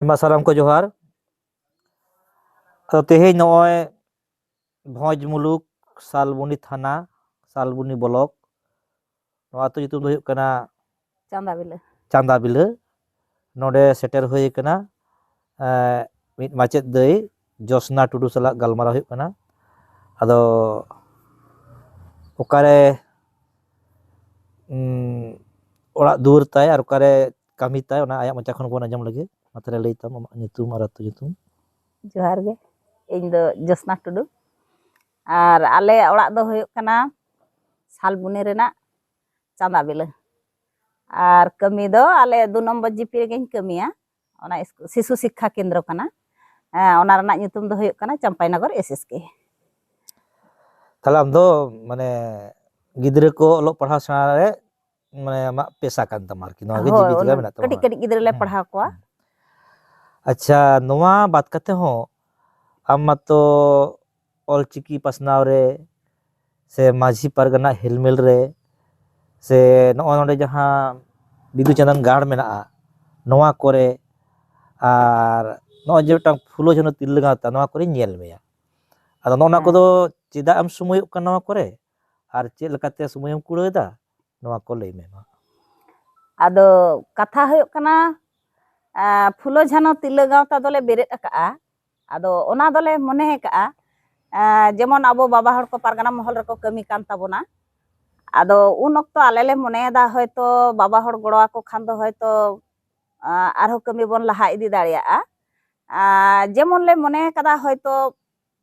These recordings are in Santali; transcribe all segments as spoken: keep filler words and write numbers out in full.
ᱟᱭᱢᱟ ᱥᱟᱱᱟᱢ ᱠᱚ ᱡᱚᱦᱟᱨ᱾ ᱟᱫᱚ ᱛᱮᱦᱮᱧ ᱱᱚᱜᱼᱚᱭ ᱵᱷᱚᱸᱡᱽ ᱢᱩᱞᱩᱠ, ᱥᱟᱞᱵᱩᱱᱤ ᱛᱷᱟᱱᱟ, ᱥᱟᱞᱵᱩᱱᱤ ᱵᱞᱚᱠ, ᱱᱚᱣᱟ ᱟᱹᱛᱩ ᱧᱩᱛᱩᱢ ᱫᱚ ᱦᱩᱭᱩᱜ ᱠᱟᱱᱟ ᱪᱟᱸᱫᱟ ᱵᱤᱞᱟᱹ᱾ ᱪᱟᱸᱫᱟ ᱵᱤᱞᱟᱹ᱾ ᱱᱚᱰᱮ ᱥᱮᱴᱮᱨ ᱦᱩᱭ ᱟᱠᱟᱱᱟ᱾ ᱮᱸ, ᱢᱤᱫ ᱢᱟᱪᱮᱫ ᱫᱟᱹᱭ ᱡᱳᱥᱱᱟ ᱴᱩᱰᱩ ᱥᱟᱞᱟᱜ ᱜᱟᱞᱢᱟᱨᱟᱣ ᱦᱩᱭᱩᱜ ᱠᱟᱱᱟ᱾ ᱟᱫᱚ ᱚᱠᱟᱨᱮ, ᱩᱸ, ᱚᱲᱟᱜ ᱫᱩᱣᱟᱹᱨ ᱛᱟᱭ ᱟᱨ ᱚᱠᱟᱨᱮ ᱠᱟᱹᱢᱤ ᱛᱟᱭ, ᱚᱱᱟ ᱟᱭᱟᱜ ᱢᱚᱪᱟ ᱠᱷᱚᱱ ᱵᱚᱱ ᱟᱸᱡᱚᱢ ᱞᱮᱜᱮ᱾ ᱢᱟ ᱛᱟᱦᱞᱮ ᱞᱟᱹᱭ ᱛᱟᱢ ᱟᱢᱟᱜ ᱧᱩᱛᱩᱢ ᱟᱨ ᱟᱹᱛᱩ ᱧᱩᱛᱩᱢ᱾ ᱡᱚᱦᱟᱨ ᱜᱮ, ᱤᱧ ᱫᱚ ᱡᱳᱥᱱᱟ ᱴᱩᱰᱩ, ᱟᱨ ᱟᱞᱮᱭᱟᱜ ᱚᱲᱟᱜ ᱫᱚ ᱦᱩᱭᱩᱜ ᱠᱟᱱᱟ ᱥᱟᱞᱵᱩᱱᱤ ᱨᱮᱱᱟᱜ ᱪᱟᱸᱫᱟ ᱵᱤᱞᱟᱹ᱾ ᱟᱨ ᱠᱟᱹᱢᱤ ᱫᱚ ᱟᱞᱮ ᱫᱩ ᱱᱚᱢᱵᱚᱨ ᱡᱤᱯᱤ ᱨᱮᱜᱮᱧ ᱠᱟᱹᱢᱤᱭᱟ᱾ ᱚᱱᱟ ᱤᱥᱠᱩ-, ᱥᱤᱥᱩ ᱥᱤᱠᱠᱷᱟ ᱠᱮᱱᱫᱨᱚ ᱠᱟᱱᱟ᱾ ᱦᱮᱸ, ᱚᱱᱟ ᱨᱮᱱᱟᱜ ᱧᱩᱛᱩᱢ ᱫᱚ ᱦᱩᱭᱩᱜ ᱠᱟᱱᱟ ᱪᱟᱢᱯᱟᱭᱱᱚᱜᱚᱨ ᱮᱥ ᱮᱥ ᱠᱮ᱾ ᱛᱟᱦᱞᱮ ᱟᱢ ᱫᱚ ᱢᱟᱱᱮ ᱜᱤᱫᱽᱨᱟᱹ ᱠᱚ ᱚᱞᱚᱜ ᱯᱟᱲᱦᱟᱣ ᱥᱮᱬᱟ ᱨᱮ ᱢᱟᱱᱮ ᱟᱢᱟᱜ ᱯᱮᱥᱟ ᱠᱟᱱ ᱛᱟᱢᱟ ᱟᱨᱠᱤ, ᱱᱚᱣᱟ ᱜᱮ ᱦᱳᱭ, ᱡᱤᱵᱤᱠᱟ ᱚᱱᱟ ᱢᱮᱱᱟᱜ ᱛᱟᱢᱟ᱾ ᱠᱟᱹᱴᱤᱡ ᱠᱟᱹᱴᱤᱡ ᱜᱤᱫᱽᱨᱟᱹ ᱞᱮ ᱦᱮᱸ, ᱯᱟᱲᱦᱟᱣ ᱠᱚᱣᱟ᱾ ᱦᱮᱸ᱾ ᱟᱪᱪᱷᱟ, ᱱᱚᱣᱟ ᱵᱟᱫ ᱠᱟᱛᱮ ᱦᱚᱸ ᱟᱢ ᱢᱟᱛᱚ ᱚᱞᱪᱤᱠᱤ ᱯᱟᱥᱱᱟᱣ ᱨᱮ ᱥᱮ ᱢᱟᱹᱡᱷᱤ ᱯᱟᱨᱜᱟᱱᱟ ᱦᱮᱞᱢᱮᱞ ᱨᱮ ᱥᱮ ᱱᱚᱜᱼᱚᱭ ᱱᱚᱰᱮ ᱡᱟᱦᱟᱸ ᱵᱤᱫᱩ ᱪᱟᱸᱫᱟᱱ ᱜᱟᱲ ᱢᱮᱱᱟᱜᱼᱟ, ᱱᱚᱣᱟ ᱠᱚᱨᱮ, ᱟᱨ ᱱᱚᱜᱼᱚᱭ ᱡᱮ ᱢᱤᱫᱴᱟᱝ ᱯᱷᱩᱞᱳ ᱡᱷᱟᱱᱳ ᱛᱤᱨᱞᱟᱹ ᱜᱟᱶᱛᱟ, ᱱᱚᱣᱟ ᱠᱚᱨᱮᱧ ᱧᱮᱞ ᱢᱮᱭᱟ᱾ ᱟᱫᱚ ᱱᱚᱜᱼᱚ ᱱᱚᱣᱟ ᱦᱮᱸ᱾ ᱠᱚᱫᱚ ᱪᱮᱫᱟᱜ ᱮᱢ ᱥᱚᱢᱚᱭᱚᱜ ᱠᱟᱱᱟ ᱱᱚᱣᱟ ᱠᱚᱨᱮ, ᱟᱨ ᱪᱮᱫ ᱞᱮᱠᱟᱛᱮ ᱥᱚᱢᱚᱭᱮᱢ ᱠᱩᱲᱟᱹᱣ ᱮᱫᱟ, ᱱᱚᱣᱟ ᱠᱚ ᱞᱟᱹᱭ ᱢᱮ ᱢᱟ᱾ ᱟᱫᱚ ᱠᱟᱛᱷᱟ ᱦᱩᱭᱩᱜ ᱠᱟᱱᱟ, ᱟᱸ, ᱯᱷᱩᱞᱳ ᱡᱷᱟᱱᱳ ᱛᱤᱨᱞᱟᱹ ᱜᱟᱶᱛᱟ ᱫᱚᱞᱮ ᱵᱮᱨᱮᱫ ᱟᱠᱟᱜᱼᱟ᱾ ᱟᱫᱚ ᱚᱱᱟ ᱫᱚᱞᱮ ᱢᱚᱱᱮ ᱟᱠᱟᱜᱼᱟ, ᱟᱸ, ᱡᱮᱢᱚᱱ ᱟᱵᱚ ᱵᱟᱵᱟ ᱦᱚᱲ ᱠᱚ ᱯᱟᱨᱜᱟᱱᱟ ᱢᱚᱦᱚᱞ ᱨᱮᱠᱚ ᱠᱟᱹᱢᱤ ᱠᱟᱱ ᱛᱟᱵᱚᱱᱟ᱾ ᱟᱫᱚ ᱩᱱ ᱚᱠᱛᱚ ᱟᱞᱮ ᱞᱮ ᱢᱚᱱᱮᱭᱮᱫᱟ, ᱦᱚᱭᱛᱚ ᱵᱟᱵᱟ ᱦᱚᱲ ᱜᱚᱲᱚ ᱟᱠᱚ ᱠᱷᱟᱱ ᱫᱚ ᱦᱚᱭᱛᱚ, ᱟᱸ, ᱟᱨᱦᱚᱸ ᱠᱟᱹᱢᱤ ᱵᱚᱱ ᱞᱟᱦᱟ ᱤᱫᱤ ᱫᱟᱲᱮᱭᱟᱜᱼᱟ᱾ ᱟᱸ, ᱡᱮᱢᱚᱱ ᱞᱮ ᱢᱚᱱᱮ ᱟᱠᱟᱫᱟ, ᱦᱚᱭᱛᱚ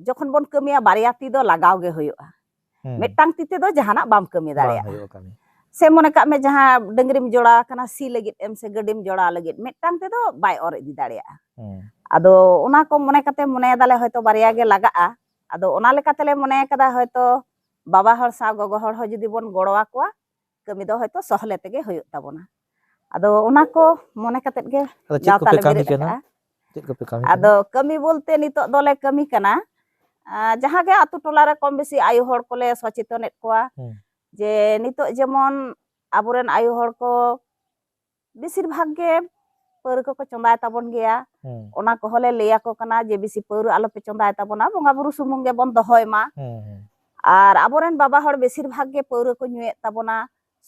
ᱡᱚᱠᱷᱚᱱ ᱵᱚᱱ ᱠᱟᱹᱢᱤᱭᱟ, ᱵᱟᱨᱭᱟ ᱛᱤ ᱫᱚ ᱞᱟᱜᱟᱣ ᱜᱮ ᱦᱩᱭᱩᱜᱼᱟ᱾ ᱦᱩᱸ᱾ ᱢᱤᱫᱴᱟᱝ ᱛᱤ ᱛᱮᱫᱚ ᱡᱟᱦᱟᱱᱟᱜ ᱵᱟᱢ ᱠᱟᱹᱢᱤ ᱵᱟᱝ ᱫᱟᱲᱮᱭᱟᱜᱼᱟ᱾ ᱦᱩᱭᱩᱜᱼᱟ ᱠᱟᱹᱢᱤ᱾ ᱥᱮ ᱢᱚᱱᱮ ᱠᱟᱜ ᱢᱮ, ᱡᱟᱦᱟᱸ ᱰᱟᱹᱝᱨᱤᱢ ᱡᱚᱲᱟᱣ ᱟᱠᱟᱱᱟ ᱥᱤ ᱞᱟᱹᱜᱤᱫ ᱮᱢ ᱥᱮ ᱜᱟᱹᱰᱤᱢ ᱡᱚᱲᱟᱣ ᱞᱟᱹᱜᱤᱫ, ᱢᱤᱫᱴᱟᱝ ᱛᱮᱫᱚ ᱵᱟᱭ ᱚᱨ ᱤᱫᱤ ᱫᱟᱲᱮᱭᱟᱜᱼᱟ᱾ ᱦᱩᱸ᱾ ᱟᱫᱚ ᱚᱱᱟ ᱠᱚ ᱢᱚᱱᱮ ᱠᱟᱛᱮ ᱢᱚᱱᱮᱭᱮᱫᱟᱞᱮ, ᱦᱚᱭᱛᱚ ᱵᱟᱨᱭᱟ ᱜᱮ ᱞᱟᱜᱟᱜᱼᱟ᱾ ᱟᱫᱚ ᱚᱱᱟ ᱞᱮᱠᱟ ᱛᱮᱞᱮ ᱢᱚᱱᱮ ᱠᱟᱫᱟ, ᱦᱚᱭᱛᱚ ᱵᱟᱵᱟ ᱦᱚᱲ ᱥᱟᱶ ᱜᱚᱜᱚ ᱦᱚᱲ ᱦᱚᱸ ᱡᱩᱫᱤ ᱵᱚᱱ ᱜᱚᱲᱚ ᱟᱠᱚᱣᱟ, ᱠᱟᱹᱢᱤ ᱫᱚ ᱦᱚᱭᱛᱚ ᱥᱚᱦᱞᱮ ᱛᱮᱜᱮ ᱦᱩᱭᱩᱜ ᱛᱟᱵᱚᱱᱟ᱾ ᱟᱫᱚ ᱚᱱᱟ ᱠᱚ ᱢᱚᱱᱮ ᱠᱟᱛᱮ ᱜᱮ ᱟᱫᱚ ᱪᱮᱫ ᱜᱟᱶᱛᱟ ᱠᱚᱯᱮ ᱞᱮ ᱠᱟᱹᱢᱤ ᱵᱮᱨᱮᱫ ᱠᱟᱱᱟ? ᱟᱠᱟᱫᱼᱟ᱾ ᱪᱮᱫ ᱠᱚᱯᱮ ᱠᱟᱹᱢᱤ ᱟᱫᱚ ᱠᱟᱱᱟ? ᱠᱟᱹᱢᱤ ᱵᱚᱞᱛᱮ ᱱᱤᱛᱚᱜ ᱫᱚᱞᱮ ᱠᱟᱹᱢᱤ ᱠᱟᱱᱟ, ᱟᱸ, ᱡᱟᱦᱟᱸ ᱜᱮ ᱟᱛᱳ ᱴᱚᱞᱟ ᱨᱮ ᱠᱚᱢ ᱵᱮᱥᱤ ᱟᱭᱳ ᱦᱚᱲ ᱠᱚᱞᱮ ᱥᱚᱪᱮᱛᱚᱱᱮᱫ ᱠᱚᱣᱟ᱾ ᱦᱩᱸ᱾ ᱡᱮ ᱱᱤᱛᱚᱜ ᱡᱮᱢᱚᱱ ᱟᱵᱚᱨᱮᱱ ᱟᱭᱳ ᱦᱚᱲ ᱠᱚ ᱵᱮᱥᱤᱨ ᱵᱷᱟᱜᱽ ᱜᱮ ᱯᱟᱹᱣᱨᱟᱹ ᱠᱚᱠᱚ ᱪᱚᱸᱫᱟᱭ ᱛᱟᱵᱚᱱ ᱜᱮᱭᱟ᱾ ᱦᱩᱸ, ᱚᱱᱟ ᱠᱚᱦᱚᱸ ᱞᱮ ᱞᱟᱹᱭ ᱟᱠᱚ ᱠᱟᱱᱟ ᱡᱮ ᱵᱮᱥᱤ ᱯᱟᱹᱣᱨᱟᱹ ᱟᱞᱚᱯᱮ ᱪᱚᱸᱫᱟᱭ ᱛᱟᱵᱚᱱᱟ, ᱵᱚᱸᱜᱟ ᱵᱩᱨᱩ ᱥᱩᱢᱩᱝ ᱜᱮᱵᱚᱱ ᱫᱚᱦᱚᱭ ᱢᱟ᱾ ᱦᱩᱸ, ᱦᱩᱸ, ᱟᱨ ᱟᱵᱚᱨᱮᱱ ᱵᱟᱵᱟ ᱦᱚᱲ ᱵᱮᱥᱤᱨ ᱵᱷᱟᱜᱽ ᱜᱮ ᱯᱟᱹᱣᱨᱟᱹ ᱠᱚ ᱧᱩᱭᱮᱫ ᱛᱟᱵᱚᱱᱟ᱾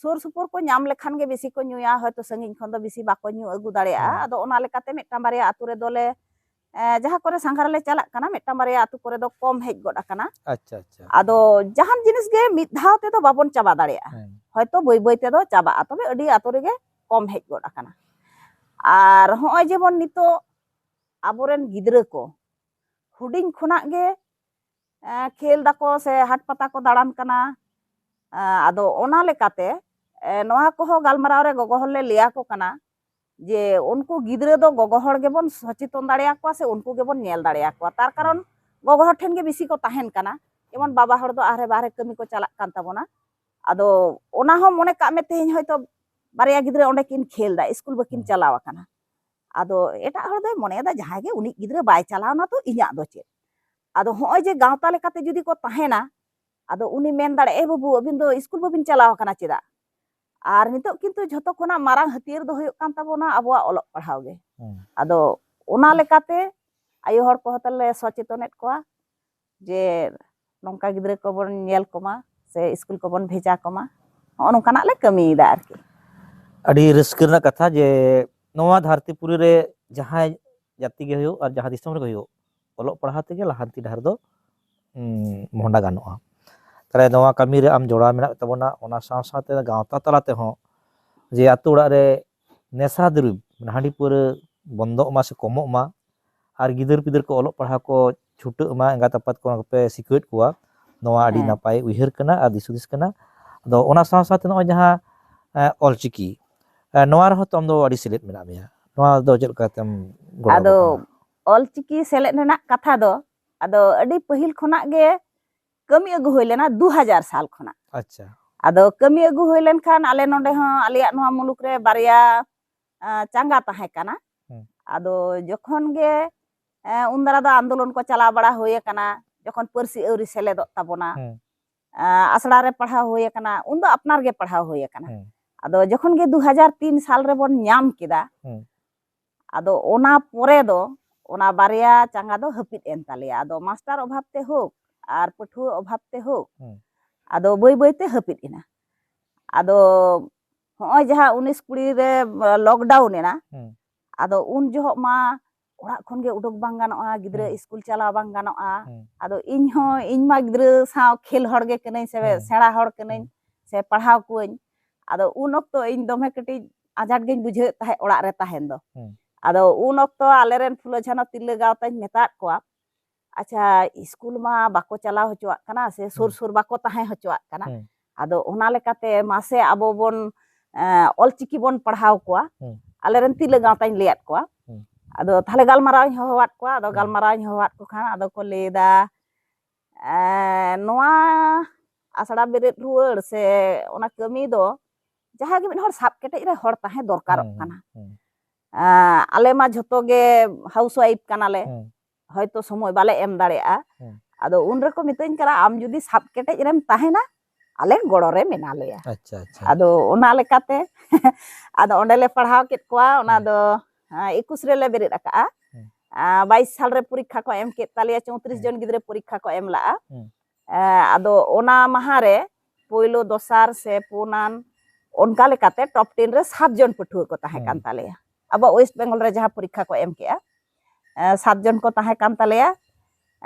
ᱥᱩᱨ ᱥᱩᱯᱩᱨ ᱠᱚ ᱧᱟᱢ ᱞᱮᱠᱷᱟᱱ ᱜᱮ ᱵᱮᱥᱤ ᱠᱚ ᱧᱩᱭᱟ, ᱦᱚᱭᱛᱳ ᱥᱟᱺᱜᱤᱧ ᱠᱷᱚᱱ ᱫᱚ ᱵᱮᱥᱤ ᱵᱟᱠᱚ ᱧᱩ ᱟᱹᱜᱩ ᱫᱟᱲᱮᱭᱟᱜᱼᱟ᱾ ᱦᱩᱸ᱾ ᱟᱫᱚ ᱚᱱᱟ ᱞᱮᱠᱟᱛᱮ ᱢᱤᱫᱴᱟᱝ ᱵᱟᱨᱭᱟ ᱟᱹᱛᱩ ᱨᱮᱫᱚ ᱞᱮ, ᱮ, ᱡᱟᱦᱟᱸ ᱠᱚᱨᱮ ᱥᱟᱸᱜᱷᱟᱨ ᱞᱮ ᱪᱟᱞᱟᱜ ᱠᱟᱱᱟ, ᱢᱤᱫᱴᱟᱝ ᱵᱟᱨᱭᱟ ᱟᱹᱛᱩ ᱠᱚᱨᱮ ᱫᱚ ᱠᱚᱢ ᱦᱮᱡ ᱜᱚᱫ ᱟᱠᱟᱱᱟ᱾ ᱟᱪᱪᱷᱟ, ᱟᱪᱪᱷᱟ᱾ ᱟᱫᱚ ᱡᱟᱦᱟᱱ ᱡᱤᱱᱤᱥ ᱜᱮ ᱢᱤᱫ ᱫᱷᱟᱣ ᱛᱮᱫᱚ ᱵᱟᱵᱚᱱ ᱪᱟᱵᱟ ᱫᱟᱲᱮᱭᱟᱜᱼᱟ, ᱦᱩᱸ, ᱦᱚᱭᱛᱳ ᱵᱟᱹᱭ ᱵᱟᱹᱭ ᱛᱮᱫᱚ ᱪᱟᱵᱟᱜᱼᱟ, ᱛᱚᱵᱮ ᱟᱹᱰᱤ ᱟᱹᱛᱩ ᱨᱮᱜᱮ ᱠᱚᱢ ᱦᱮᱡ ᱜᱚᱫ ᱟᱠᱟᱱᱟ᱾ ᱟᱨ ᱦᱚᱸᱜᱼᱚᱭ ᱡᱮᱢᱚᱱ ᱱᱤᱛᱚᱜ ᱟᱵᱚᱨᱮᱱ ᱜᱤᱫᱽᱨᱟᱹ ᱠᱚ ᱦᱩᱰᱤᱧ ᱠᱷᱚᱱᱟᱜ ᱜᱮ, ᱮ, ᱠᱷᱮᱞ ᱫᱟᱠᱚ ᱥᱮ ᱦᱟᱴ ᱯᱟᱛᱟ ᱠᱚ ᱫᱟᱬᱟᱱ ᱠᱟᱱᱟ᱾ ᱮ, ᱟᱫᱚ ᱚᱱᱟ ᱞᱮᱠᱟᱛᱮ, ᱮ, ᱱᱚᱣᱟ ᱠᱚᱦᱚᱸ ᱜᱟᱞᱢᱟᱨᱟᱣ ᱨᱮ ᱜᱚᱜᱚ ᱦᱚᱲ ᱞᱮ ᱞᱟᱹᱭ ᱟᱠᱚ ᱠᱟᱱᱟ ᱡᱮ ᱩᱱᱠᱩ ᱜᱤᱫᱽᱨᱟᱹ ᱫᱚ ᱜᱚᱜᱚ ᱦᱚᱲ ᱜᱮᱵᱚᱱ ᱥᱚᱪᱮᱛᱚᱱ ᱫᱟᱲᱮᱭᱟᱠᱚᱣᱟ ᱥᱮ ᱩᱱᱠᱩ ᱜᱮᱵᱚᱱ ᱧᱮᱞ ᱫᱟᱲᱮᱭᱟᱠᱚᱣᱟ᱾ ᱛᱟᱨ ᱠᱟᱨᱚᱱ ᱦᱩᱸ, ᱜᱚᱜᱚ ᱦᱚᱲ ᱴᱷᱮᱱ ᱜᱮ ᱵᱮᱥᱤ ᱠᱚ ᱛᱟᱦᱮᱱ ᱠᱟᱱᱟ᱾ ᱡᱮᱢᱚᱱ ᱦᱩᱸ, ᱵᱟᱵᱟ ᱦᱚᱲ ᱫᱚ ᱟᱦᱨᱮ ᱵᱟᱦᱨᱮ ᱠᱟᱹᱢᱤ ᱠᱚ ᱪᱟᱞᱟᱜ ᱠᱟᱱ ᱛᱟᱵᱚᱱᱟ᱾ ᱟᱫᱚ ᱚᱱᱟ ᱦᱚᱸ ᱢᱚᱱᱮ ᱠᱟᱜ ᱢᱮ, ᱛᱮᱦᱮᱧ ᱦᱚᱭᱛᱳ ᱵᱟᱨᱭᱟ ᱜᱤᱫᱽᱨᱟᱹ ᱚᱸᱰᱮ ᱠᱤᱱ ᱠᱷᱮᱞ ᱫᱟ, ᱥᱠᱩᱞ ᱵᱟᱹᱠᱤᱱ ᱦᱩᱸ, ᱪᱟᱞᱟᱣ ᱟᱠᱟᱱᱟ᱾ ᱟᱫᱚ ᱮᱴᱟᱜ ᱦᱚᱲ ᱫᱚᱭ ᱢᱚᱱᱮᱭᱮᱫᱟ, ᱡᱟᱦᱟᱸᱭ ᱜᱮ ᱩᱱᱤ ᱜᱤᱫᱽᱨᱟᱹ ᱵᱟᱭ ᱪᱟᱞᱟᱣ ᱱᱟ, ᱛᱚ ᱤᱧᱟᱜ ᱫᱚ ᱪᱮᱫ? ᱟᱫᱚ ᱦᱚᱸᱜᱼᱚᱭ ᱡᱮ ᱜᱟᱶᱛᱟ ᱞᱮᱠᱟᱛᱮ ᱡᱩᱫᱤ ᱠᱚ ᱛᱟᱦᱮᱱᱟ, ᱟᱫᱚ ᱩᱱᱤ ᱢᱮᱱ ᱫᱟᱲᱮᱭᱟᱜᱼᱟ, "ᱮ ᱵᱟᱹᱵᱩ, ᱟᱹᱵᱤᱱ ᱫᱚ ᱥᱠᱩᱞ ᱵᱟᱹᱵᱤᱱ ᱪᱟᱞᱟᱣ ᱟᱠᱟᱱᱟ ᱪᱮᱫᱟᱜ?" ᱟᱨ ᱱᱤᱛᱚᱜ ᱠᱤᱱᱛᱩ ᱡᱷᱚᱛᱚ ᱠᱷᱚᱱᱟᱜ ᱢᱟᱨᱟᱝ ᱦᱟᱹᱛᱭᱟᱹᱨ ᱫᱚ ᱦᱩᱭᱩᱜ ᱠᱟᱱ ᱛᱟᱵᱚᱱᱟ ᱟᱵᱚᱣᱟᱜ ᱚᱞᱚᱜ ᱯᱟᱲᱦᱟᱣ ᱜᱮ᱾ ᱦᱩᱸ, ᱟᱫᱚ ᱚᱱᱟ ᱞᱮᱠᱟᱛᱮ ᱟᱭᱳ ᱦᱚᱲ ᱠᱚᱦᱚᱸ ᱛᱟᱞᱮ ᱥᱚᱪᱮᱛᱚᱱᱮᱫ ᱠᱚᱣᱟ ᱡᱮ ᱱᱚᱝᱠᱟ ᱜᱤᱫᱽᱨᱟᱹ ᱠᱚᱵᱚᱱ ᱧᱮᱞ ᱠᱚᱢᱟ ᱥᱮ ᱥᱠᱩᱞ ᱠᱚᱵᱚᱱ ᱵᱷᱮᱡᱟ ᱠᱚᱢᱟ᱾ ᱦᱚᱸᱜᱼᱚ ᱱᱚᱝᱠᱟᱱᱟᱜ ᱞᱮ ᱠᱟᱹᱢᱤᱭᱮᱫᱟ ᱟᱨᱠᱤ᱾ ᱟᱹᱰᱤ ᱨᱟᱹᱥᱠᱟᱹ ᱨᱮᱱᱟᱜ ᱠᱟᱛᱷᱟ ᱡᱮ ᱱᱚᱣᱟ ᱫᱷᱟᱹᱨᱛᱤ ᱯᱩᱨᱤ ᱨᱮ ᱡᱟᱦᱟᱸᱭ ᱡᱟᱹᱛᱤ ᱜᱮ ᱦᱩᱭᱩᱜ ᱟᱨ ᱡᱟᱦᱟᱸ ᱫᱤᱥᱚᱢ ᱨᱮᱜᱮ ᱦᱩᱭᱩᱜ, ᱚᱞᱚᱜ ᱯᱟᱲᱦᱟᱣ ᱛᱮᱜᱮ ᱞᱟᱦᱟᱱᱛᱤ ᱰᱟᱦᱟᱨ ᱫᱚ, ᱩᱸ, ᱢᱚᱦᱰᱟ ᱜᱟᱱᱚᱜᱼᱟ᱾ ᱛᱟᱦᱞᱮ ᱱᱚᱣᱟ ᱠᱟᱹᱢᱤ ᱨᱮ ᱟᱢ ᱡᱚᱲᱟᱣ ᱢᱮᱱᱟᱜ ᱛᱟᱵᱚᱱᱟ, ᱚᱱᱟ ᱥᱟᱶ ᱥᱟᱶᱛᱮ ᱜᱟᱶᱛᱟ ᱛᱟᱞᱟ ᱛᱮᱦᱚᱸ ᱡᱮ ᱟᱛᱳ ᱚᱲᱟᱜ ᱨᱮ ᱱᱮᱥᱟ ᱫᱩᱨᱤᱵᱽ, ᱢᱟᱱᱮ ᱦᱟᱺᱰᱤ ᱯᱟᱹᱣᱨᱟᱹ ᱵᱚᱱᱫᱚᱜ ᱢᱟ ᱥᱮ ᱠᱚᱢᱚᱜ ᱢᱟ, ᱟᱨ ᱜᱤᱫᱟᱹᱨ ᱯᱤᱫᱟᱹᱨ ᱠᱚ ᱚᱞᱚᱜ ᱯᱟᱲᱦᱟᱣ ᱠᱚ ᱪᱷᱩᱴᱟᱹᱜ ᱢᱟ, ᱮᱸᱜᱟᱛ ᱟᱯᱟᱛ ᱠᱚ ᱚᱱᱟ ᱠᱚᱯᱮ ᱥᱤᱠᱷᱟᱹᱣᱮᱫ ᱠᱚᱣᱟ, ᱱᱚᱣᱟ ᱟᱹᱰᱤ ᱦᱮᱸ᱾ ᱱᱟᱯᱟᱭ ᱩᱭᱦᱟᱹᱨ ᱠᱟᱱᱟ ᱟᱨ ᱫᱤᱥ ᱦᱩᱫᱤᱥ ᱠᱟᱱᱟ᱾ ᱟᱫᱚ ᱚᱱᱟ ᱥᱟᱶ ᱥᱟᱶᱛᱮ ᱱᱚᱜᱼᱚᱭ ᱡᱟᱦᱟᱸ, ᱮᱸ, ᱚᱞᱪᱤᱠᱤ, ᱮᱸ, ᱱᱚᱣᱟ ᱨᱮᱦᱚᱸ ᱛᱚ ᱟᱢ ᱫᱚ ᱟᱹᱰᱤ ᱥᱮᱞᱮᱫ ᱢᱮᱱᱟᱜ ᱢᱮᱭᱟ, ᱱᱚᱣᱟ ᱫᱚ ᱪᱮᱫ ᱞᱮᱠᱟᱛᱮᱢ ᱜᱚᱲᱚ ᱟᱠᱚ ᱟᱫᱚ ᱠᱟᱱᱟ? ᱚᱞᱪᱤᱠᱤ ᱥᱮᱞᱮᱫ ᱨᱮᱱᱟᱜ ᱠᱟᱛᱷᱟ ᱫᱚ, ᱟᱫᱚ ᱟᱹᱰᱤ ᱯᱟᱹᱦᱤᱞ ᱠᱷᱚᱱᱟᱜ ᱜᱮ ᱠᱟᱹᱢᱤ ᱟᱹᱜᱩ ᱦᱩᱭ ᱞᱮᱱᱟ ᱫᱩ ᱦᱟᱡᱟᱨ ᱥᱟᱞ ᱠᱷᱚᱱᱟᱜ᱾ ᱟᱪᱪᱷᱟ᱾ ᱟᱫᱚ ᱠᱟᱹᱢᱤ ᱟᱹᱜᱩ ᱦᱩᱭ ᱞᱮᱱᱠᱷᱟᱱ ᱟᱞᱮ ᱱᱚᱰᱮ ᱦᱚᱸ, ᱟᱞᱮᱭᱟᱜ ᱱᱚᱣᱟ ᱢᱩᱞᱩᱠ ᱨᱮ ᱵᱟᱨᱭᱟ, ᱟ, ᱪᱟᱸᱜᱟ ᱛᱟᱦᱮᱸ ᱠᱟᱱᱟ᱾ ᱦᱩᱸ᱾ ᱟᱫᱚ ᱡᱚᱠᱷᱚᱱ ᱜᱮ, ᱮ, ᱩᱱ ᱫᱟᱨᱟ ᱫᱚ ᱟᱱᱫᱳᱞᱚᱱ ᱠᱚ ᱪᱟᱞᱟᱣ ᱵᱟᱲᱟ ᱦᱩᱭ ᱟᱠᱟᱱᱟ, ᱡᱚᱠᱷᱚᱱ ᱯᱟᱹᱨᱥᱤ ᱟᱹᱣᱨᱤ ᱥᱮᱞᱮᱫᱚᱜ ᱛᱟᱵᱚᱱᱟ, ᱦᱩᱸ᱾ ᱟ, ᱟᱥᱲᱟ ᱨᱮ ᱯᱟᱲᱦᱟᱣ ᱦᱩᱭ ᱟᱠᱟᱱᱟ, ᱩᱱ ᱫᱚ ᱟᱯᱱᱟᱨ ᱜᱮ ᱯᱟᱲᱦᱟᱣ ᱦᱩᱭ ᱟᱠᱟᱱᱟ᱾ ᱦᱩᱸ᱾ ᱟᱫᱚ ᱡᱚᱠᱷᱚᱱ ᱜᱮ ᱫᱩ ᱦᱟᱡᱟᱨ ᱛᱤᱱ ᱥᱟᱞ ᱨᱮᱵᱚᱱ ᱧᱟᱢ ᱠᱮᱫᱟ, ᱦᱩᱸ᱾ ᱟᱫᱚ ᱚᱱᱟ ᱯᱚᱨᱮ ᱫᱚ ᱚᱱᱟ ᱵᱟᱨᱭᱟ ᱪᱟᱸᱜᱟ ᱫᱚ ᱦᱟᱹᱯᱤᱫ ᱮᱱ ᱛᱟᱞᱮᱭᱟ᱾ ᱟᱫᱚ ᱢᱟᱥᱴᱟᱨ ᱚᱵᱷᱟᱵ ᱛᱮ ᱦᱳᱠ ᱟᱨ ᱯᱟᱹᱴᱷᱩᱣᱟᱹ ᱚᱵᱷᱟᱵ ᱛᱮ ᱦᱳᱠ, ᱦᱩᱸ᱾ ᱟᱫᱚ ᱵᱟᱹᱭ ᱵᱟᱹᱭ ᱛᱮ ᱦᱟᱹᱯᱤᱫ ᱮᱱᱟ᱾ ᱟᱫᱚ ᱦᱚᱸᱜᱼᱚᱭ ᱡᱟᱦᱟᱸ ᱩᱱᱤᱥ ᱠᱩᱲᱤ ᱨᱮ ᱞᱚᱠᱰᱟᱣᱩᱱ ᱮᱱᱟ, ᱦᱩᱸ᱾ ᱟᱫᱚ ᱩᱱ ᱡᱚᱦᱚᱜ ᱢᱟ ᱚᱲᱟᱜ ᱠᱷᱚᱱ ᱜᱮ ᱩᱰᱩᱠ ᱵᱟᱝ ᱜᱟᱱᱚᱜᱼᱟ, ᱜᱤᱫᱽᱨᱟᱹ ᱦᱩᱸ᱾ ᱤᱥᱠᱩᱞ ᱪᱟᱞᱟᱣ ᱵᱟᱝ ᱜᱟᱱᱚᱜᱼᱟ᱾ ᱦᱩᱸ᱾ ᱟᱫᱚ ᱤᱧ ᱦᱚᱸ, ᱤᱧ ᱢᱟ ᱜᱤᱫᱽᱨᱟᱹ ᱥᱟᱶ ᱠᱷᱮᱞ ᱦᱚᱲ ᱜᱮ ᱠᱟᱹᱱᱟᱹᱧ ᱥᱮ ᱦᱩᱸ᱾ ᱥᱮᱬᱟ ᱦᱚᱲ ᱠᱟᱹᱱᱟᱹᱧ ᱦᱩᱸ᱾ ᱥᱮ ᱯᱟᱲᱦᱟᱣ ᱠᱚᱣᱟᱹᱧ᱾ ᱟᱫᱚ ᱩᱱ ᱚᱠᱛᱚ ᱤᱧ ᱫᱚᱢᱮ ᱠᱟᱹᱴᱤᱡ ᱟᱡᱷᱟᱴ ᱜᱤᱧ ᱵᱩᱡᱷᱟᱹᱣᱮᱫ ᱛᱟᱦᱮᱸᱫ ᱚᱲᱟᱜ ᱨᱮ ᱛᱟᱦᱮᱱ ᱫᱚ᱾ ᱦᱩᱸ᱾ ᱟᱫᱚ ᱩᱱ ᱚᱠᱛᱚ ᱟᱞᱮᱨᱮᱱ ᱯᱷᱩᱞᱳ ᱡᱷᱟᱱᱚ ᱛᱤᱨᱞᱟᱹ ᱜᱟᱶᱛᱟᱧ ᱢᱮᱛᱟᱫ ᱠᱚᱣᱟ, ᱟᱪᱪᱷᱟ, ᱤᱥᱠᱩᱞ ᱢᱟ ᱵᱟᱠᱚ ᱪᱟᱞᱟᱣ ᱦᱚᱪᱚᱣᱟᱜ ᱠᱟᱱᱟ ᱥᱮ ᱥᱩᱨ ᱦᱩᱸ᱾ ᱥᱩᱨ ᱵᱟᱠᱚ ᱛᱟᱦᱮᱸ ᱦᱚᱪᱚᱣᱟᱜ ᱠᱟᱱᱟ᱾ ᱦᱩᱸ᱾ ᱟᱫᱚ ᱚᱱᱟ ᱞᱮᱠᱟᱛᱮ ᱢᱟᱥᱮ ᱟᱵᱚ ᱵᱚᱱ, ᱮᱸ, ᱚᱞᱪᱤᱠᱤ ᱵᱚᱱ ᱯᱟᱲᱦᱟᱣ ᱠᱚᱣᱟ᱾ ᱦᱩᱸ᱾ ᱟᱞᱮᱨᱮᱱ ᱛᱤᱨᱞᱟᱹ ᱜᱟᱶᱛᱟᱧ ᱞᱟᱹᱭᱟᱫ ᱠᱚᱣᱟ᱾ ᱦᱩᱸ᱾ ᱟᱫᱚ ᱛᱟᱦᱞᱮ ᱜᱟᱞᱢᱟᱨᱟᱣ ᱤᱧ ᱦᱚᱦᱚᱣᱟᱫ ᱠᱚᱣᱟ᱾ ᱟᱫᱚ ᱦᱩᱸ᱾ ᱜᱟᱞᱢᱟᱨᱟᱣ ᱤᱧ ᱦᱚᱦᱚᱣᱟᱫ ᱠᱚ ᱠᱷᱟᱱ ᱟᱫᱚ ᱠᱚ ᱞᱟᱹᱭᱫᱟ, ᱮᱸ, ᱱᱚᱣᱟ ᱟᱥᱲᱟ ᱵᱮᱨᱮᱫ ᱨᱩᱣᱟᱹᱲ ᱥᱮ ᱚᱱᱟ ᱠᱟᱹᱢᱤ ᱫᱚ ᱡᱟᱦᱟᱸᱭ ᱜᱮ ᱢᱤᱫ ᱦᱚᱲ ᱥᱟᱵ ᱠᱮᱴᱮᱡ ᱨᱮ ᱦᱚᱲ ᱛᱟᱦᱮᱸ ᱫᱚᱨᱠᱟᱨᱚᱜ ᱦᱩᱸ, ᱠᱟᱱᱟ᱾ ᱦᱩᱸ᱾ ᱮᱸ, ᱟᱞᱮ ᱢᱟ ᱡᱷᱚᱛᱚ ᱜᱮ ᱦᱟᱣᱩᱥ ᱣᱟᱭᱤᱯ ᱠᱟᱱᱟᱞᱮ, ᱦᱩᱸ᱾ ᱦᱚᱭᱛᱚ ᱥᱚᱢᱚᱭ ᱵᱟᱞᱮ ᱮᱢ ᱫᱟᱲᱮᱭᱟᱜᱼᱟ᱾ ᱦᱩᱸ᱾ ᱟᱫᱚ ᱩᱱ ᱨᱮᱠᱚ ᱢᱤᱛᱟᱹᱧ ᱠᱟᱱᱟ, ᱟᱢ ᱡᱩᱫᱤ ᱥᱟᱵ ᱠᱮᱴᱮᱡ ᱨᱮᱢ ᱛᱟᱦᱮᱱᱟ, ᱟᱞᱮ ᱜᱚᱲᱚ ᱨᱮ ᱢᱮᱱᱟᱜ ᱞᱮᱭᱟ᱾ ᱟᱪᱪᱷᱟ, ᱟᱪᱪᱷᱟ᱾ ᱟᱫᱚ ᱚᱱᱟ ᱞᱮᱠᱟᱛᱮ ᱟᱫᱚ ᱚᱸᱰᱮ ᱞᱮ ᱯᱟᱲᱦᱟᱣ ᱠᱮᱫ ᱠᱚᱣᱟ᱾ ᱚᱱᱟ ᱦᱩᱸ᱾ ᱫᱚ, ᱟᱸ, ᱮᱠᱩᱥ ᱨᱮᱞᱮ ᱵᱮᱨᱮᱫ ᱟᱠᱟᱫᱼᱟ᱾ ᱦᱩᱸ᱾ ᱟᱸ, ᱵᱟᱭᱤᱥ ᱥᱟᱞ ᱨᱮ ᱯᱚᱨᱤᱠᱠᱷᱟ ᱠᱚ ᱮᱢ ᱠᱮᱫ ᱛᱟᱞᱮᱭᱟ, ᱪᱳᱭᱛᱨᱤᱥ ᱦᱩᱸ᱾ ᱡᱚᱱ ᱜᱤᱫᱽᱨᱟᱹ ᱯᱚᱨᱤᱠᱠᱷᱟ ᱠᱚ ᱮᱢ ᱞᱟᱜᱼᱟ᱾ ᱦᱩᱸ᱾ ᱮᱸ, ᱟᱫᱚ ᱚᱱᱟ ᱢᱟᱦᱟ ᱨᱮ ᱯᱳᱭᱞᱳ, ᱫᱚᱥᱟᱨ ᱥᱮ ᱯᱩᱱᱟᱱ ᱚᱱᱠᱟ ᱞᱮᱠᱟᱛᱮ ᱴᱚᱯ ᱴᱮᱱ ᱨᱮ ᱥᱟᱛ ᱡᱚᱱ ᱯᱟᱹᱴᱷᱩᱣᱟᱹ ᱠᱚ ᱛᱟᱦᱮᱸ ᱠᱟᱱ ᱦᱩᱸ᱾ ᱛᱟᱞᱮᱭᱟ᱾ ᱟᱵᱚ ᱳᱭᱮᱥᱴ ᱵᱮᱝᱜᱚᱞ ᱨᱮ ᱡᱟᱦᱟᱸ ᱯᱚᱨᱤᱠᱠᱷᱟ ᱠᱚ ᱮᱢ ᱠᱮᱜᱼᱟ, ᱮᱸ, ᱥᱟᱛ ᱡᱚᱱ ᱠᱚ ᱛᱟᱦᱮᱸ ᱠᱟᱱ ᱛᱟᱞᱮᱭᱟ᱾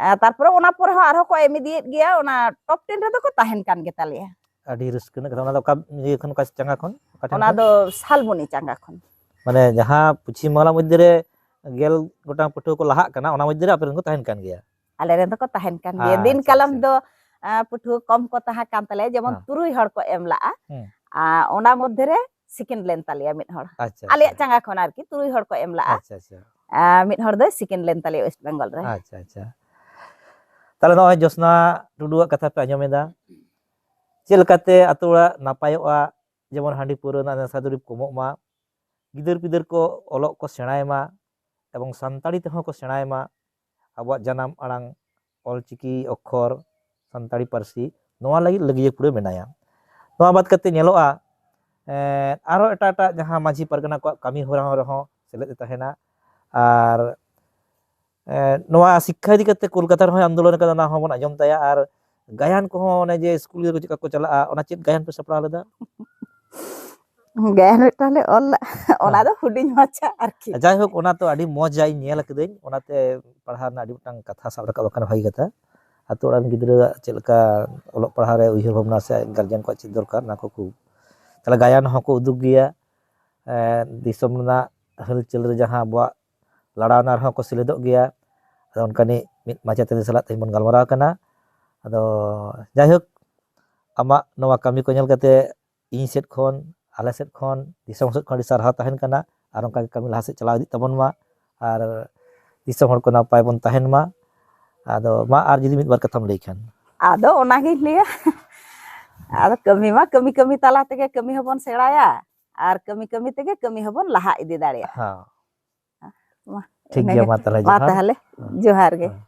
ᱮᱸ, ᱛᱟᱨᱯᱚᱨᱮ ᱚᱱᱟ ᱯᱚᱨᱮ ᱦᱚᱸ ᱟᱨᱦᱚᱸ ᱠᱚ ᱮᱢ ᱤᱫᱤᱭᱮᱫ ᱜᱮᱭᱟ, ᱚᱱᱟ ᱴᱚᱯ ᱴᱮᱱ ᱨᱮᱫᱚ ᱠᱚ ᱛᱟᱦᱮᱱ ᱠᱟᱱ ᱜᱮᱛᱟᱞᱮᱭᱟ᱾ ᱟᱹᱰᱤ ᱨᱟᱹᱥᱠᱟᱹ ᱨᱮᱱᱟᱜ ᱠᱟᱛᱷᱟ᱾ ᱚᱱᱟ ᱫᱚ ᱚᱠᱟ ᱤᱭᱟᱹ ᱠᱷᱚᱱ, ᱚᱠᱟ ᱪᱟᱸᱜᱟ ᱠᱷᱚᱱ, ᱚᱠᱟ ᱴᱷᱮᱱ ᱚᱱᱟ ᱠᱷᱚᱱ? ᱫᱚ ᱥᱟᱞᱵᱚᱱᱤ ᱪᱟᱸᱜᱟ ᱠᱷᱚᱱ᱾ ᱢᱟᱱᱮ ᱡᱟᱦᱟᱸ ᱯᱚᱪᱷᱤᱢ ᱵᱟᱝᱞᱟ ᱢᱚᱫᱽᱫᱷᱮ ᱨᱮ ᱜᱮᱞ ᱜᱚᱴᱟᱝ ᱯᱟᱹᱴᱷᱩᱣᱟᱹ ᱠᱚ ᱞᱟᱦᱟᱜ ᱠᱟᱱᱟ, ᱚᱱᱟ ᱢᱚᱫᱽᱫᱷᱮ ᱨᱮ ᱟᱯᱮ ᱨᱮᱱ ᱠᱚ ᱛᱟᱦᱮᱱ ᱠᱟᱱ ᱜᱮᱭᱟ? ᱟᱞᱮ ᱨᱮᱱ ᱫᱚᱠᱚ ᱛᱟᱦᱮᱱ ᱠᱟᱱ ᱜᱮᱭᱟ᱾ ᱟᱪᱪᱷᱟ, ᱫᱤᱱ ᱠᱟᱞᱚᱢ ᱟᱪᱪᱷᱟ᱾ ᱫᱚ, ᱟᱸ, ᱯᱟᱹᱴᱷᱩᱣᱟᱹ ᱠᱚᱢ ᱠᱚ ᱛᱟᱦᱮᱸ ᱠᱟᱱ ᱛᱟᱞᱮᱭᱟ, ᱡᱮᱢᱚᱱ ᱦᱮᱸ᱾ ᱛᱩᱨᱩᱭ ᱦᱚᱲ ᱠᱚ ᱮᱢ ᱞᱟᱜᱼᱟ᱾ ᱦᱮᱸ᱾ ᱟᱨ ᱚᱱᱟ ᱢᱚᱫᱽᱫᱷᱮ ᱨᱮ ᱥᱮᱠᱮᱱᱰ ᱞᱮᱱ ᱛᱟᱞᱮᱭᱟ ᱢᱤᱫ ᱦᱚᱲ᱾ ᱟᱪᱪᱷᱟ, ᱟᱞᱮᱭᱟᱜ ᱟᱪᱪᱷᱟ᱾ ᱪᱟᱸᱜᱟ ᱠᱷᱚᱱ ᱟᱨᱠᱤ ᱛᱩᱨᱩᱭ ᱦᱚᱲ ᱠᱚ ᱮᱢ ᱞᱟᱜᱼᱟ᱾ ᱟᱪᱪᱷᱟ, ᱟᱪᱪᱷᱟ᱾ ᱟᱨ ᱢᱤᱫ ᱦᱚᱲ ᱫᱚᱭ ᱥᱮᱠᱮᱱᱰ ᱞᱮᱱ ᱛᱟᱞᱮᱭᱟ ᱳᱭᱮᱥᱴ ᱵᱮᱝᱜᱚᱞ ᱨᱮ᱾ ᱟᱪᱪᱷᱟ, ᱟᱪᱪᱷᱟ᱾ ᱛᱟᱦᱞᱮ ᱱᱚᱜᱼᱚᱭ ᱡᱳᱥᱱᱟ ᱴᱩᱰᱩᱣᱟᱜ ᱠᱟᱛᱷᱟ ᱯᱮ ᱟᱸᱡᱚᱢ ᱮᱫᱟ, ᱪᱮᱫ ᱞᱮᱠᱟᱛᱮ ᱟᱛᱳ ᱚᱲᱟᱜ ᱱᱟᱯᱟᱭᱚᱜᱼᱟ, ᱡᱮᱢᱚᱱ ᱦᱟᱺᱰᱤ ᱯᱟᱹᱣᱨᱟᱹ ᱨᱮᱱᱟᱜ ᱱᱮᱥᱟ ᱫᱩᱨᱤᱵᱽ ᱠᱚᱢᱚᱜ ᱢᱟ, ᱜᱤᱫᱟᱹᱨ ᱯᱤᱫᱟᱹᱨ ᱠᱚ ᱚᱞᱚᱜ ᱠᱚ ᱥᱮᱬᱟᱭ ᱢᱟ, ᱮᱵᱚᱝ ᱥᱟᱱᱛᱟᱲᱤ ᱛᱮᱦᱚᱸ ᱠᱚ ᱥᱮᱬᱟᱭ ᱢᱟ, ᱟᱵᱚᱣᱟᱜ ᱡᱟᱱᱟᱢ ᱟᱲᱟᱝ ᱚᱞᱪᱤᱠᱤ ᱚᱠᱠᱷᱚᱨ, ᱥᱟᱱᱛᱟᱲᱤ ᱯᱟᱹᱨᱥᱤ, ᱱᱚᱣᱟ ᱞᱟᱹᱜᱤᱫ ᱞᱟᱹᱜᱤᱭᱟᱹ ᱯᱩᱨᱟᱹ ᱢᱮᱱᱟᱭᱟ᱾ ᱱᱚᱣᱟ ᱵᱟᱫ ᱠᱟᱛᱮ ᱧᱮᱞᱚᱜᱼᱟ, ᱮᱸ, ᱟᱨᱦᱚᱸ ᱮᱴᱟᱜ ᱮᱴᱟᱜ ᱡᱟᱦᱟᱸ ᱢᱟᱹᱡᱷᱤ ᱯᱟᱨᱜᱟᱱᱟ ᱠᱚᱣᱟᱜ ᱠᱟᱹᱢᱤ ᱦᱚᱨᱟ ᱨᱮᱦᱚᱸ ᱥᱮᱞᱮᱫ ᱮ ᱛᱟᱦᱮᱱᱟ᱾ ᱟᱨ ᱮ, ᱱᱚᱣᱟ ᱥᱤᱠᱠᱷᱟ ᱤᱫᱤ ᱠᱟᱛᱮ ᱠᱳᱞᱠᱟᱛᱟ ᱨᱮᱦᱚᱸᱭ ᱟᱱᱫᱳᱞᱚᱱ ᱠᱟᱫᱟ, ᱚᱱᱟ ᱦᱚᱸᱵᱚᱱ ᱟᱸᱡᱚᱢ ᱛᱟᱭᱟ᱾ ᱟᱨ ᱜᱟᱭᱟᱱ ᱠᱚᱦᱚᱸ ᱚᱱᱮ ᱡᱮ ᱥᱠᱩᱞ ᱜᱤᱫᱽᱨᱟᱹ ᱠᱚ ᱪᱮᱫᱠᱟ ᱠᱚ ᱪᱟᱞᱟᱜᱼᱟ, ᱚᱱᱟ ᱪᱮᱫ ᱜᱟᱭᱟᱱ ᱯᱮ ᱥᱟᱯᱲᱟᱣ ᱞᱮᱫᱟ? ᱜᱟᱭᱟᱱ ᱢᱤᱫᱴᱟᱝ ᱞᱮ ᱚᱞ ᱞᱟᱜᱼᱟ᱾ ᱚᱱᱟ ᱫᱚ ᱦᱩᱰᱤᱧ ᱢᱟᱪᱷᱟ ᱟᱨᱠᱤ᱾ ᱡᱟᱭᱦᱳᱠ, ᱚᱱᱟ ᱛᱚ ᱟᱹᱰᱤ ᱢᱚᱡᱽ ᱤᱧ ᱧᱮᱞ ᱠᱟᱹᱫᱟᱹᱧ, ᱚᱱᱟᱛᱮ ᱯᱟᱲᱦᱟᱣ ᱨᱮᱱᱟᱜ ᱟᱹᱰᱤ ᱢᱤᱫᱴᱟᱝ ᱠᱟᱛᱷᱟ ᱥᱟᱵ ᱨᱟᱠᱟᱵ ᱟᱠᱟᱱᱟ, ᱵᱷᱟᱹᱜᱤ ᱠᱟᱛᱷᱟ᱾ ᱟᱛᱳ ᱚᱲᱟᱜ ᱨᱮᱱ ᱜᱤᱫᱽᱨᱟᱹᱣᱟᱜ ᱪᱮᱫ ᱞᱮᱠᱟ ᱚᱞᱚᱜ ᱯᱟᱲᱦᱟᱣ ᱨᱮ ᱩᱭᱦᱟᱹᱨ ᱵᱷᱟᱵᱽᱱᱟ ᱥᱮ ᱜᱟᱨᱡᱮᱱ ᱠᱚᱣᱟᱜ ᱪᱮᱫ ᱫᱚᱨᱠᱟᱨ, ᱚᱱᱟ ᱠᱚ ᱠᱷᱩᱵ᱾ ᱛᱟᱦᱞᱮ ᱜᱟᱭᱟᱱ ᱦᱚᱸᱠᱚ ᱩᱫᱩᱜ ᱜᱮᱭᱟ, ᱮ, ᱫᱤᱥᱚᱢ ᱨᱮᱱᱟᱜ ᱦᱟᱹᱞᱪᱟᱹᱞ ᱨᱮ ᱡᱟᱦᱟᱸ ᱟᱵᱚᱣᱟᱜ ᱞᱟᱲᱟᱣᱱᱟ ᱨᱮᱦᱚᱸ ᱠᱚ ᱥᱮᱞᱮᱫᱚᱜ ᱜᱮᱭᱟ᱾ ᱟᱫᱚ ᱚᱱᱠᱟᱱᱤᱡ ᱢᱤᱫ ᱢᱟᱪᱮᱛᱟᱹᱱᱤ ᱥᱟᱞᱟᱜ ᱛᱮᱦᱮᱧ ᱵᱚᱱ ᱜᱟᱞᱢᱟᱨᱟᱣ ᱠᱟᱱᱟ᱾ ᱟᱫᱚ ᱡᱟᱭᱦᱳᱠ, ᱟᱢᱟᱜ ᱱᱚᱣᱟ ᱠᱟᱹᱢᱤ ᱠᱚ ᱧᱮᱞ ᱠᱟᱛᱮ ᱤᱧ ᱥᱮᱫ ᱠᱷᱚᱱ, ᱟᱞᱮ ᱥᱮᱫ ᱠᱷᱚᱱ, ᱫᱤᱥᱚᱢ ᱥᱮᱫ ᱠᱷᱚᱱ ᱟᱹᱰᱤ ᱥᱟᱨᱦᱟᱣ ᱛᱟᱦᱮᱱ ᱠᱟᱱᱟ᱾ ᱟᱨ ᱚᱱᱠᱟ ᱜᱮ ᱠᱟᱹᱢᱤ ᱞᱟᱦᱟ ᱥᱮᱫ ᱪᱟᱞᱟᱣ ᱤᱫᱤᱜ ᱛᱟᱵᱚᱱ ᱢᱟ, ᱟᱨ ᱫᱤᱥᱚᱢ ᱦᱚᱲ ᱠᱚ ᱱᱟᱯᱟᱭ ᱵᱚᱱ ᱛᱟᱦᱮᱱ ᱢᱟ᱾ ᱟᱫᱚ ᱢᱟ, ᱟᱨ ᱡᱩᱫᱤ ᱢᱤᱫ ᱵᱟᱨ ᱠᱟᱛᱷᱟᱢ ᱞᱟᱹᱭ ᱠᱷᱟᱱ᱾ ᱟᱫᱚ ᱚᱱᱟᱜᱤᱧ ᱞᱟᱹᱭᱟ, ᱟᱫᱚ ᱠᱟᱹᱢᱤ ᱢᱟ ᱠᱟᱹᱢᱤ ᱠᱟᱹᱢᱤ ᱛᱟᱞᱟ ᱛᱮᱜᱮ ᱠᱟᱹᱢᱤ ᱦᱚᱸᱵᱚᱱ ᱥᱮᱬᱟᱭᱟ, ᱟᱨ ᱠᱟᱹᱢᱤ ᱠᱟᱹᱢᱤ ᱛᱮᱜᱮ ᱠᱟᱹᱢᱤ ᱦᱚᱸᱵᱚᱱ ᱞᱟᱦᱟ ᱤᱫᱤ ᱫᱟᱲᱮᱭᱟᱜᱼᱟ᱾ ᱦᱮᱸ᱾ ᱢᱟ, ᱴᱷᱤᱠ ᱤᱱᱟᱹᱜᱮ᱾ ᱜᱮᱭᱟ, ᱢᱟ ᱛᱟᱦᱚᱞᱮ ᱢᱟ ᱡᱚᱦᱟᱨ᱾ ᱛᱟᱦᱚᱞᱮ, ᱦᱮᱸ᱾ ᱡᱚᱦᱟᱨ ᱜᱮ᱾ ᱦᱮᱸ᱾